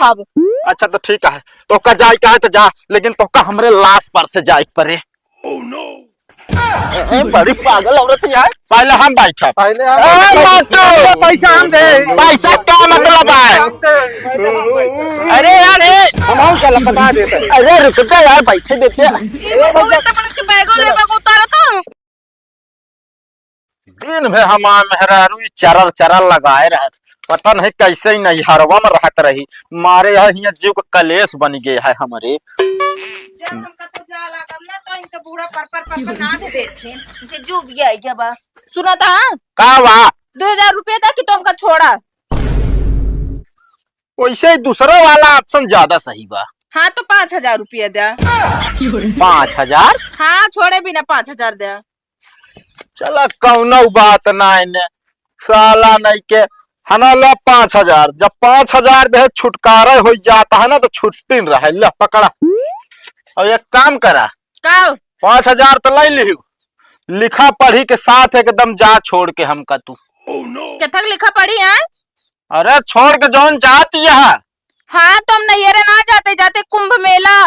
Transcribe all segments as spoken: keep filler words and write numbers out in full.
रहब। अच्छा तो ठीक है, तोका जाए का है तो जा, लेकिन तोका हमरे लाश पर से जाए के परे। ए, बड़ी पागल औरत है। पहले हम बैठब। पहले हम ए, बैठब। मोटू! पैसा हम दे। पैसा का मतलब है? हम दे। अरे यार, ए! हम, हम चल, बता देते हैं। अरे रुक तो यार, बैठे देते हैं। ये बहुत बड़ा के बैगो लेबा को उतारा था। दिन भर हमार मेहरारू ई चरर चरर लगाए रहत, पता नहीं कैसे ही नैहरवा में रहत रही। मारे यहाँ हियाँ जीव का कलेश बन गए है हमरे। जब हमका तो जा लागल ना, तो इनके बूढ़ा पर, पर, पर, पर नाथ देखे, इनसे जो भी आई गया बा। सुना था? का बा? दो हजार रुपया था कि तुमका छोड़ा। वैसे ही दूसरा वाला option ज्यादा सही बा। हाँ, तो पाँच हजार रुपया द्या। पाँच हजार? हाँ, छोड़े बिना पाँच हजार द्या। चला, कौनो बात नाई ने, साला नहीं के, हना ला पाँच हजार। जब पाँच हजार दे छुटकारा हो जाता है ना, तो छुट्टी न रहे। ले पकड़ा, और एक काम करा, का? पाँच हजार तो ले लिहू, लिखा पढ़ी के साथ एकदम जा छोड़ के हमका तू। केथक लिखा पढ़ी है? अरे छोड़ के जौन जात यह। हाँ, तो हम नैहरे ना जाते, जाते कुंभ मेला।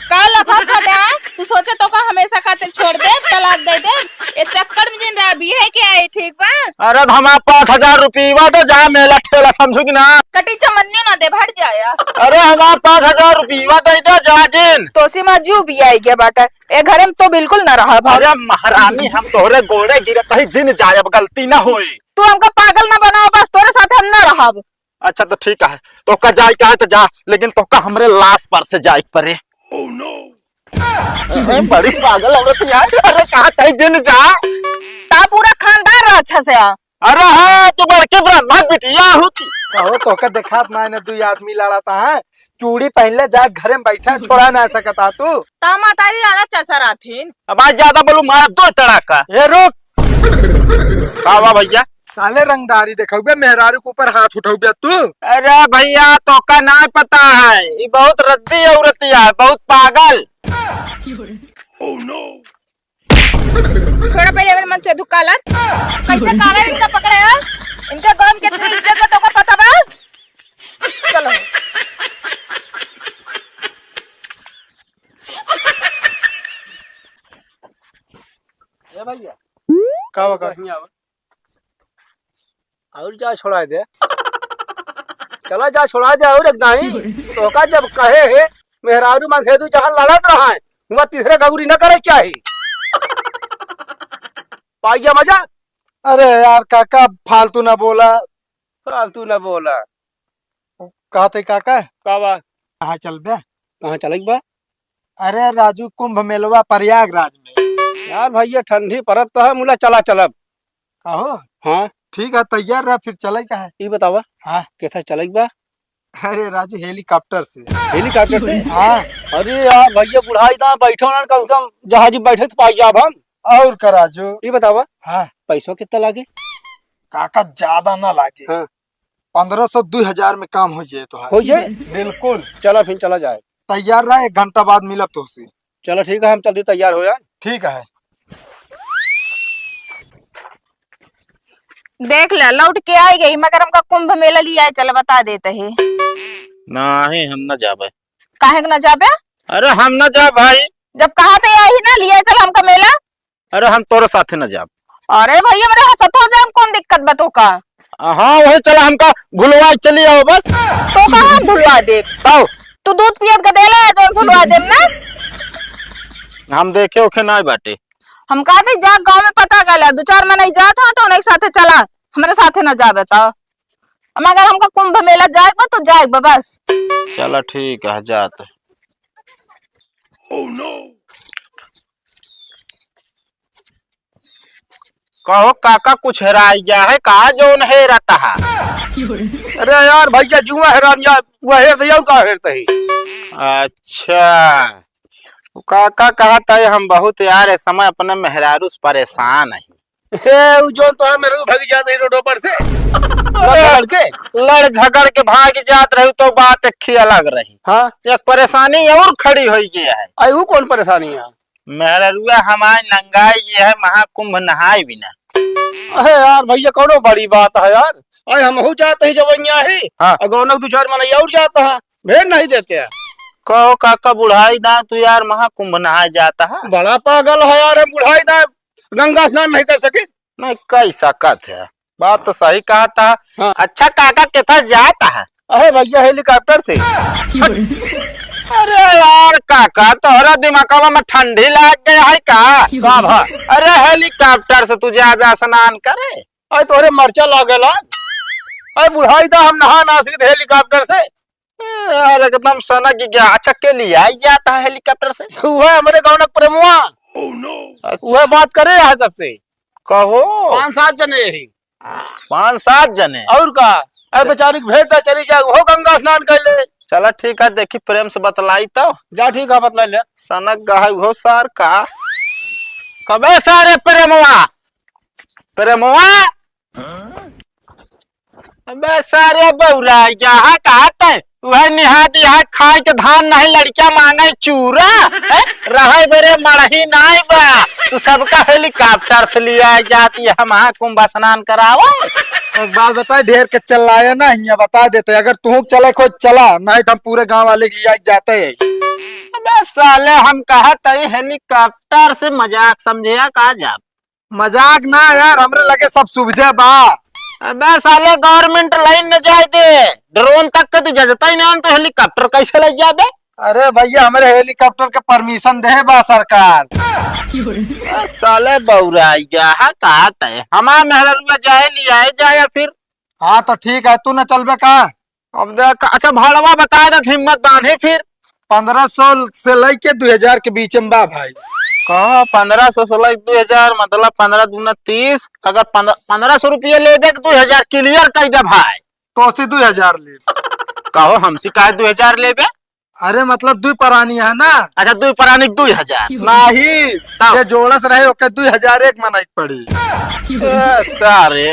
का लफा फटा है? तू सोचे तो का हमेशा खातिर छोड़ दे, तलाक दे दे? ये चक्कर में जिन रहा भी है क्या है, ठीक बा? अरे तो हमार पाँच हजार रुपया दे, जा मेला ठेला समझू कि ना? कटी चमन्यू ना दे, भट जाया। अरे हमार पाँच हजार रुपया दे दे, जा जिन। तोसी माँ जू भी आई गया बाटा, ए घरे में तो बिल्कुल ना रहा भाव। अरे महारानी, हम तोहरे गोड़े गिरत ही जिन जायब, गलती ना होई। तू हमका पागल ना बनाओ, बस तोरे साथ हम ना रहब। अच्छा तो ठीक है, तोका जाए का है तो जा, लेकिन तोका हमरे लाश पर से जाए के परे। ए, बड़ी पागल औरत यार। अरे कहा तही जिन जा। ता पूरा खानदान रह अच्छा से आ। अरे हाँ, तू बड़के ब्राह्मण बिटिया हो की। कहो तोका देखात ना है, दुई आदमी लड़ाता है, चूड़ी पहन ले जा, घरे में बैठा, छोड़ा ना सकता तू। ता मातारी ज्यादा चरचराथिन। अब आज ज्यादा बोलू, मार दो तड़ाका। ए रुक, का बा भैया? साले रंगदारी देखउबे, मेहरारू के ऊपर हाथ उठउबे तू। अरे भैया, तोका ना पता है, ये बहुत रद्दी औरतिया है, बहुत पागल। छोड़ा पहले मेरे मन से दुख कालर। कैसे कालर इनका पकड़े हो? इनका गांव के इतनी इज्जत बा, तोका पता बा? चलो। ए भैया, का बा, का? कहीं आओ। और जा छोड़ा दे। चला जा छोड़ा दे और एक दाई। तोका जब कहे है, मेहरारू मन से तू जहाँ लड़त रहा है, वहाँ तीसरे गौरी न करे चाही। पाइया मजा? अरे यार काका, फालतू ना बोला। फालतू ना बोला। कहा थे काका? का बा? कहाँ चलबे? कहाँ चले के बा? अरे राजू, कुंभ मेलवा प्रयागराज में। यार भैया, ठंडी परत तो है, मुला चला चलब। कहो? हाँ। ठीक है, तैयार रह, फिर चले का है। ई बतावा। हाँ। कैसा चले के बा? अरे राजू, helicopter से। Helicopter से? हाँ। अरे यार भैया, बुढ़ाई दा बैठो ना, कम से कम जहाज में बैठे तो पाई जाब हम। और का राजू? ई बतावा। हाँ। पैसवा कितना लागे? काका, ज्यादा ना लागे। हाँ। पन्द्रह सौ, दुई हजार में काम हो जाए तो है। हो जाए? बिल्कुल। चला फिर चला जाए। तैयार रह, एक घंटा बाद मिलब तोहसे। चला ठीक है, हम जल्दी तैयार हो जाए। ठीक है। देख ले, लौट के आई गई, मगर हमका कुंभ मेला लिया है, चल बता देते हैं। नहीं, हम ना जाबे। काहे के ना जाबे? अरे हम ना जाब भाई। जब कहा थे यही ना लिया चल हमका मेला। अरे हम तोरे साथे ना जाब। अरे भैया, मेरे हंसत हो जाए, कौन दिक्कत बा तोका? हाँ, वही चला, हमका भुलवा चली आओ बस। तोका हम भुलवा देब? आओ। तू दूध पियत गदेला है, जो भुलवा देब ना। हम देखे ओखे ना बाटे। हम कहा थे जा गाँव में पता कर ले, दो चार मनई जात हो तो उन्हें साथे चला, हमारे साथे ना जाबे तो। मगर हमका कुंभ मेला जाए बा तो जाए बा बस। चला ठीक है, जात। कहो काका, कुछ हेराई गया है का, जौन हेरत हा? अरे यार भैया, जुआ हेरान या, वह हेरत ही, और का हेरत ही? अच्छा, काका कहत है, हम बहुत यार, इस समय अपने मेहरारू से परेशान है। हे, उ जौन तोहार मेहरारू भागी जात रही रोडो पर से, लड़ झगड़ के। लड़ झगड़ के भागी जात रही तो बात एक ही अलग रही। हाँ। एक परेशानी और खड़ी होई गई है। आई, उ कौन परेशानी है? मेहररुआ हमार नंगाई गई है, महाकुंभ नहाए बिना। अरे यार भैया, कौनो बड़ी बात है यार, अरे हमहू जात ही जवनिया ही। हाँ। और गौनक दो चार मनई और जात है, भेज नहीं देते हैं। कहो काका, बुढ़ाई दाँय तू यार महाकुंभ नहाए जात है। बड़ा पागल है यार, हम बुढ़ाई दाँय गंगा स्नान नहीं कर सके। नहीं, कई सकत है, बात तो सही कहत है। हाँ। अच्छा काका, केथा जात है? अरे भैया, helicopter से। अरे यार काका, तोहरा दिमागवा में ठंडी लाग गया है का? का भा? अरे helicopter से तू जाबे स्नान करे? अरे तोहरे मरचा लागेला। अरे बुढ़ाई दाँय हम नहा ना सकित helicopter से। ए, यार एकदम सनक गया। अच्छा, के लिए आई जात है helicopter से? वह हमरे गाँव का प्रेमुआ। अच्छा। वह बात करे है सबसे। कहो। पाँच सात जने यही। पाँच सात जने? और का? अरे बेचारी के भेज दे, चली जाए, वो गंगा स्नान कर ले। चला ठीक है, देखी प्रेम से बतलाई तो। जा ठीक है, बतला ले। सनक गहा हो सार का। कबे सारे प्रेमवा, प्रेमवा। अबे सारे बौरा, यहाँ कहा तै? वह निहाद यहाँ खाए के धान नहीं, लड़कियां मांगे चूरा, हैं? रहे बेरे मड़ही नाई बा। तू सबका helicopter से लिया जाती है, हम हाँ कुंभ स्नान कराओ। एक बात बताए, ढेर के चिल्लाए ना, हियाँ बता देते, अगर तू चले खोज चला, नहीं तो हम पूरे गांव वाले के लिया जाते हैं। अबे साले, हम कहा तई helicopter से मजाक समझे या का जा? मजाक ना यार, हमरे लगे सब सुविधा बा। अबे साले, government line न जाए दे, drone तक के तो जजता ही नहीं, तो helicopter कैसे ले जाबे? अरे भैया, हमरे helicopter के permission दे बा सरकार। ए, साले बौरा, यहाँ कहा तय हमार मेहररुआ जाए, लियाए जाए या फिर? हाँ तो ठीक है, तू न चलबे का? अब देख, अच्छा, भाड़वा बता दे, हिम्मत बांधे फिर। पन्द्रह सौ से लेके दो हजार के बीच में बा भाई। कहो, पन्द्रह सौ से लेके दो हजार, मतलब पन्द्रह दूना तीस, अगर पन्द्रह, पन्द्रह सौ रुपये लेबे के दो हजार clear कर दे भाई। तो से दो हजार ले। कहो, हमसे काहे दो हजार लेबे? अरे, मतलब, दुई परानी है ना? अच्छा, दुई परानी के दुई हजार। नाही, तब? जे जोड़स रहे, ओके दुई हजार एक मनाई के पड़ी। ए, सारे,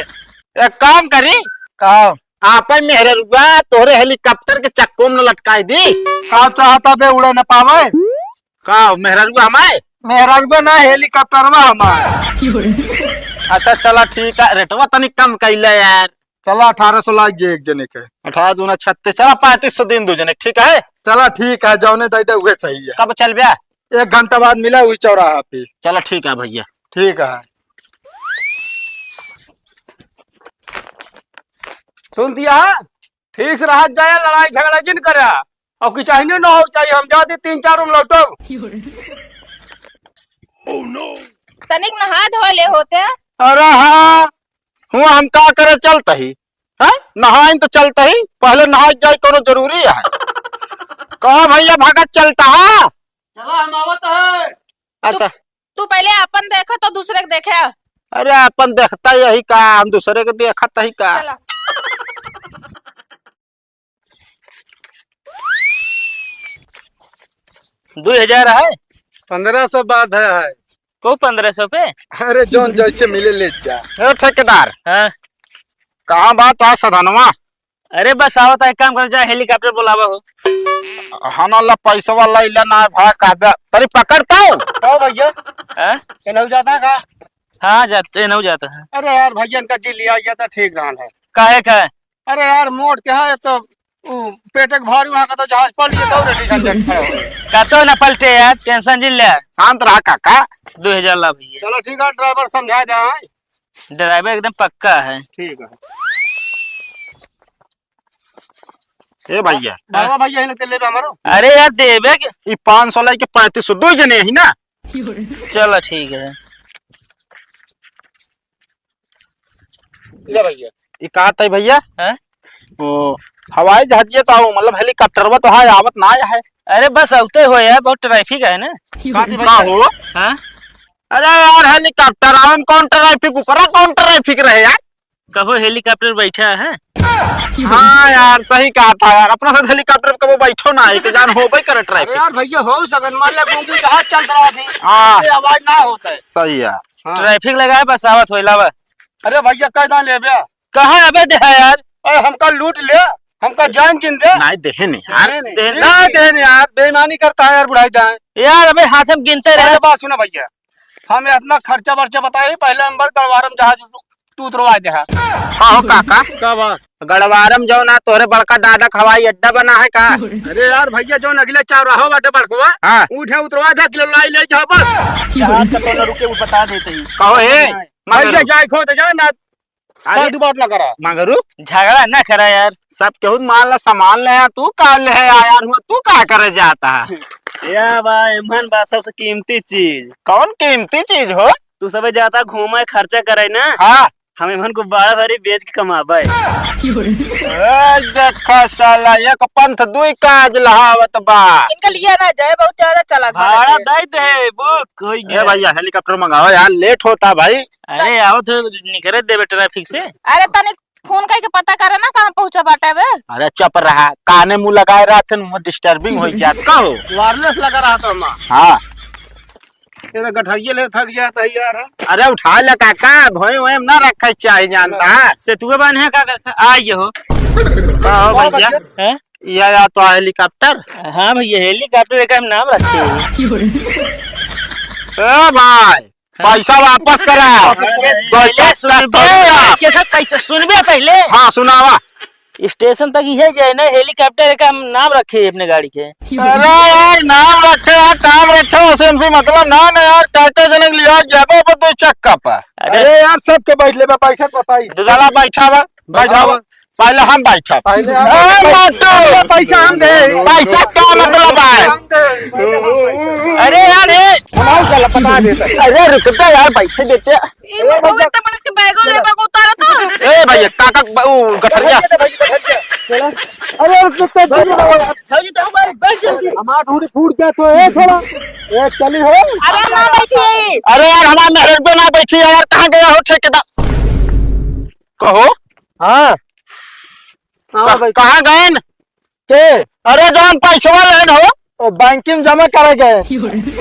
एक काम करी। का? आपन मेहररुआ तोहरे helicopter के चक्को में न लटकाई दी। का चाहता बे, उड़े न पावे? का, मेहररुआ हमारे? मेहररुआ ना, helicopterवा हमार। अच्छा, चला ठीक है, रेटवा तनी कम कैले यार। चला, अठारह सौ लाग जे एक जने के। अठारह दूना छत्तीस, चला पैंतीस सौ दिन दो जने, ठीक है? चला ठीक है, जौने दे दे उहे सही है। कब चलबे? एक घंटा बाद मिला वही चौराहा पे। चला ठीक है भैया। ठीक है। सुन दिया, ठीक से रहत जाया, लड़ाई झगड़ा जिन करा। और कि चाहिए ना हो चाहिए, हम जाते तीन चार रूम लौटो। तनिक नहा धो ले होते। अरे हाँ, हुआ हम का करे चलत ही, हैं? नहाइन तो चलत ही, पहले नहाए जाए कोनो जरूरी है? कहाँ भैया भगत चलत है? चला हम आवत है। अच्छा। तू पहले अपन देखा तो दूसरे के देखे। अरे अपन देखता यही का, हम दूसरे के देखत ही का? चला। दो हजार है? पन्द्रह सौ बाद है, है। को पन्द्रह सौ पे? अरे जौन जैसे मिले ले जा। ए ठेकेदार। हाँ। कहाँ बात है सधनवा? अरे बस आवत है, एक काम कर, जा helicopter बुलावा हो। हाँ ना ला, पैसवा ला इला ना भा कहबे। तरी पकड़ता हूँ। कहो भैया। हाँ? ये नहीं जाता का? हाँ, जाते, ये नहीं जाता है। अरे यार भैया, इनका जी लिया जाता ठीक रहन है। काहे का? अरे यार, मोट के है तो उ पेट के भारी वहाँ का तो जहाज पलटी तो रेडी झंझट खड़ा हो। कतो ना पलटे यार, tension जिन ले। शांत रहा काका। दो हजार ला भैया। चलो ठीक है, driver समझा दे, हाँ? Driver एकदम पक्का है। ठीक है। ए भैया। बाबा भैया, इन्हें तेल ले दे हमारो। अरे यार, देबे के। ई पाँच सौ लेके पैंतीस सौ, दो जने ही ना। चलो ठीक है। ले भैया। ई का तय भैया? हैं? ओ, हवाई जहाजिया तो आओ, मतलब helicopterवा तो है, आवत ना आया है। अरे बस आवते हो यार, बहुत traffic है ना। का थी का भैया? हो? हाँ? अरे यार, helicopter आवे में कौन traffic, ऊपरा कौन traffic रहे यार? कहो helicopter बैठा है? हाँ यार, सही कहा था यार, अपना साथ helicopter कबो बैठो ना है, कि जान होबे करे अरे traffic। यार भैया, हो सकत, मान ले, गूंगी जहाज चलत रहा थी, हाँ। ये आवाज ना होता है। सही है। हाँ। Traffic लगा है, बस आवत हो, इलावा। अरे भैया, कैदा लेबे? कहाँ अबे देहा यार? अरे हमका लूट ले, हमका जान जिन दे। नहीं देहे नहीं यार। नहीं, नहीं। देहे नहीं। ना देहे नहीं यार, बेईमानी करता है यार बुढ़ाई दाँय। यार अबे हाथ में गिनते रहे। अरे बात सुना भैया, हम इतना खर्चा वर्चा बताए, पहले हम बड़ गड़वारम जहाज तू उतरवा दे। हाँ हो काका। का बा? गड़वारम जौन है तोहरे बड़का दादा का हवाई अड्डा बना है का? अरे यार भैया, जौन अगले चौराहा बाटे बड़कवा, हाँ। उठे उतरवा दे, किलो लाई ले जा बस। जहाज का तो न रुके, वो बता देते ही। कहो हे, भैया, मगरू। जाए खो तो जा ना, अरे, फालतू बात ना करा। मगरू, झगड़ा ना करा यार। सब केहू माल ला सामान ले आ, तू का ले आ यार, हुआ तू का करे जाता है? या बा, एमन बा सबसे कीमती चीज। कौन कीमती चीज हो? तू सबे जाता घूमे, खर्चा करे ना। हाँ। हम एमन गुब्बारा भरी बेच के कमाबे। ए, देखा साला, एक पंथ दुई काज लहावत बा। इनका लिया ना जाए, बहुत ज्यादा चालाक बा भाड़ा लगे। दे दे, बुक होई ए गया। भैया, हेलीकॉप्टर मंगाओ यार, लेट होता भाई। अरे, आवत हो, निकरे देबे ट्रैफिक से। अरे, तनी फोन करके पता करे ना, कहाँ पहुँचा बाटे बे। अरे, चुप रहा, काने मुँह लगाए रहत हन, मुँह डिस्टर्बिंग हो जात। का हो? वायरलेस लगा रहा था हमार। हाँ। ये तो गठरिये ले थक जाता है यार। अरे, उठा ले काका, भोए वोए में ना रखे चाही जानता है। सेतुए बान्हे का, का, का, आ ये हो। का हो भैया? हैं? या, या तो हेलीकॉप्टर। हाँ भैया, हेलीकॉप्टर का हम नाम रखे। ए भाई, हाँ? पैसा वापस करा। अरे, दो पहले चार सुनबे, पैसा। कैसा पैसा? सुनबे पहले। हाँ, सुनावा। स्टेशन तक इहे जाए ना, हेलीकॉप्टर का हम नाम रखे अपने गाड़ी के। अरे यार, नाम रखे यार, नाम रखे, उसे हमसे मतलब ना, ना यार, चार चार जने के लिए जाबे पर दो चक्का पर। अरे अरे यार, सबके बैठ लेबे, बैठत बताई। चला, बैठा बा, बैठा बा। बैठा बा। पहले हम बैठब। पहले हम ए, बैठब। माटू! पहले पैसा हम दे। पैसा का मतलब है? हम दे। अरे यार, ए! हम आओ, चला, पता देता। अरे, रुक तो यार, बैठे देते। ए, ए, बाबू, भैया। इतना बड़ा से बैगो ले, बैगो उतारा था। ए, भैया, काका, ब-, ऊ, गठरिया। बैठ जा, बैठ जा, बैठ जा। चला। अरे, रुक तो, बैठ जा। भौजी, तो हमारी बैठ जल्दी। हमार ढूंढी फूट गया तो, ए, थोड़ा। ए, चली हो। अरे, ना बैठी। अरे यार, हमार मेहरबे ना बैठी है यार, कहाँ गया हो ठेकेदार? कहो। हाँ। हाँ, क-, भाई। कहाँ गएन? के? अरे, जौन पैसवा लेन हो। ओ, बैंक में जमा करे गए।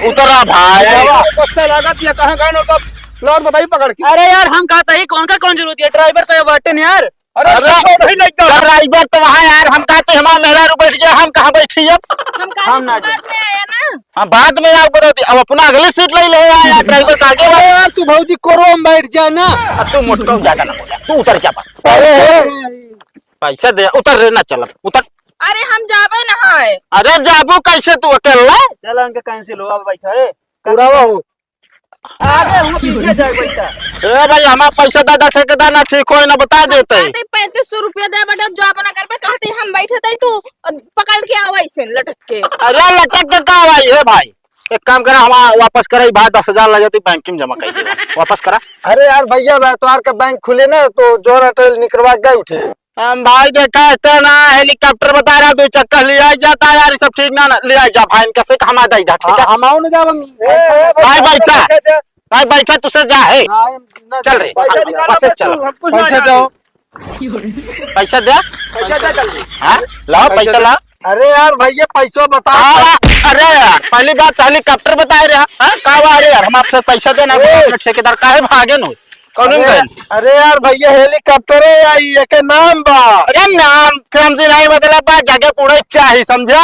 उतरा भाई। बाबा, गुस्सा लागत या कहाँ गएन हो तब? लो, बताई पकड़ के। अरे यार, हम कहते ही कौन का कौन जरूरत है? ड्राइवर तो ये बाटे नहीं यार। अरे, अरे, तो नहीं लग गया। ड्राइवर तो वहाँ यार, हम कहते हमारा मेहरारू बैठ गया, हम कहाँ बैठी अब? हम कहा हम ना बाद जाए। में आया ना। हाँ, बाद में आओ, बता दी। अब अपना अगली सीट ले ले यार, ड्राइवर का आगे अरे वाला। यार, तू भौजी कोरो में बैठ जा ना। अब तू मोटका ज्यादा ना बोला, तू उतर जा बस। अरे, पैसा दे, उतर रे, ना चलब, उतर। अरे, हम जाबे ना है। अरे, जाबू कैसे तू अकेला? चल, उनके कैंसिल हो, अब बैठा है। उड़ावा हो। अरे, हम पीछे जाए पैसा। ए भाई, हमार पैसा दादा ठेकेदार ना ठीक होए ना बता देते। कहते पैंतीस सौ रुपया दे बटे, जो अपना घर पे कहते हम बैठे थे, तू पकड़ के आवा ऐसे लटक के। अरे, लटक के का भाई? ए भाई, एक काम करा, हम वापस करा, ई भाई दस हजार लग जाती, बैंक में जमा कर दे, वापस करा। अरे यार भैया, बा, एतवार के बैंक खुले ना, तो जोर अटल निकलवा गए उठे। हम भाई देखा, इतना ना हेलीकॉप्टर बता रहा, दो चक्कर ले आई जाता यार, ये सब ठीक ना, ना ले आई जा भाई, इनका से हमारा दे दा, ठीक है? हाँ, हम आओ ना जाब हम। ए, ए, भाई बैठा, भाई बैठा, तुसे जा है। हाँ, ना चल रे, पैसा निकालो, बस चलो। हम कुछ ना पैसा जाने। दो। पैसा दे। पैसा दे जल्दी। हाँ, लाओ पैसा पैसा दे। ला। अरे यार भैया, पैसा बता। हाँ, अरे यार, पहली बात हेलीकॉप्टर बताए रहे, हाँ, का हुआ? अरे यार, हम आपसे पैसा देना, ए। अपने ठेकेदार काहे भागे नो? कौन अरे, गए? अरे यार भैया, हेलीकॉप्टर है या ये के नाम बा? अरे नाम से हमसे नहीं मतलब बा, जगह उड़े चाही, समझा?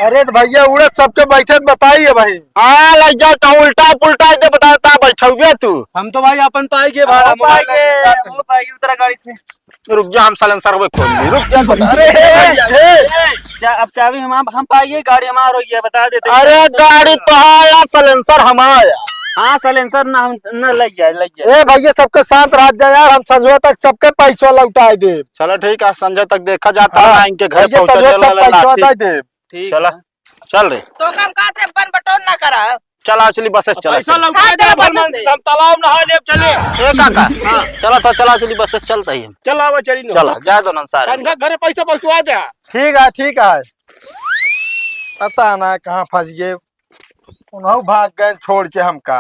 अरे तो भैया, उड़त सबके बैठत बताइए भाई। हाँ, लग जा, कहूँ उल्टा पुल्टा दे, बताओ, ता बैठा हुआ तू? हम तो भाई अपन पाई के भाड़ा हाँ, मोबाइल पाई के, लेके जाते हैं। वो पाई के उतरा गाड़ी से। रुक जा, हम साइलेंसर हुए खोल ली, रुक जा, बता। अरे, ए, ए, ए। चा-, अब चाबी हम, हम पाइए, गाड़ी हमार हो गया, बता देते हैं। अरे, गाड़ी तो है यार, साइलेंसर हमार है। हाँ, साइलेंसर ना, हम ना लग जाए, लग जाए। ए भैया, सबके शांत रह जा यार, हम संझवा तक सबके पैसा लौटाए दे। चलो ठीक है, संझवा तक देखा जाता हाँ, है, इनके घर भैया, पहुंचा संझवा देला सब पैसा लाठी। लौटाए दे। ठीक चला, है। चल रे। तो काम का थे, बन बटोर ना करा। चला, चली बस से चला, पैसा चला। लौटा हाँ, दे, चला, बस बस से। हम तालाब नहा लेब, चले। ए काका, हाँ। चला तो, चला, चली बस से चलता ही हम। चला, अब चली न। चला, जा दो ना सारे। संझा घरे पैसा पहुंचवा दे। ठीक है, ठीक है। पता ना कहाँ फंस गए, उन्हों भाग गए छोड़ के हमका।